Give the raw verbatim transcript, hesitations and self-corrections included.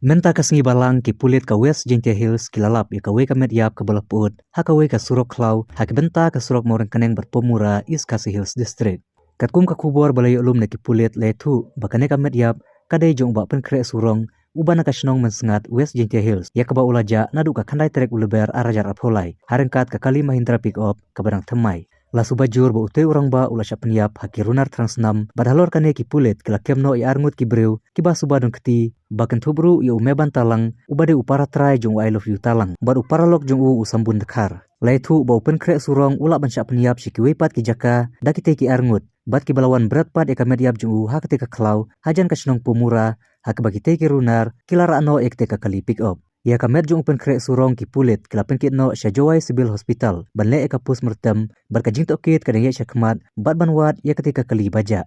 Mynta ka sngi Balang, ki pulit ka West Jaintia Hills ki la lap ïa kawei ka met ïap kaba la pyut ha kawei ka surok khlaw ha ka bynta ka surok Mawryngkneng bad Pumura, East Khasi Hills District. Katkum ka khubor ba la ïoh lum na ki pulit, la ïathuh ba kane ka met ïap ka dei jong u Bah Pynkhreh Surong, uba na ka shnong Mynsngat, West Jaintia Hills, ïa kaba u la jah naduh ka khyndai tarik u Lber arhajar arphew lai, ha ryngkat ka kali Mahindra pickup kaba dang thymmai. La suba jur ba utei u rangbah u la shah pynïap ha ki runar thrang snam, bad halor kane ki pulit ki la kem noh ïa arngut ki briew kiba suba don kti, ba kynthup ruh ïa u Meban Talang, uba dei u para trai jong u I Love You Talang, bad u paralok jong u, u Sambun Dkhar. La ïathuh ba u Pynkhreh Surong u lah ban shah pynïap sha kiwei pat ki jaka da kitei ki arngut, bad kiba la wan bret pat ïa ka met ïap jong u ha katei ka khlaw hajan ka shnong Pumura, ha kaba kitei ki runar ki la rah noh ïa katei ka kali pickup. Ïa ka met jong u Pynkhreh Surong ki pulit ki la pynkit noh sha Jowai Civil Hospital ban leh ïa ka postmortem, bad ka jingtohkit ka dang ïaid shakhmat bad ban wad ïa katei ka kali ba jah.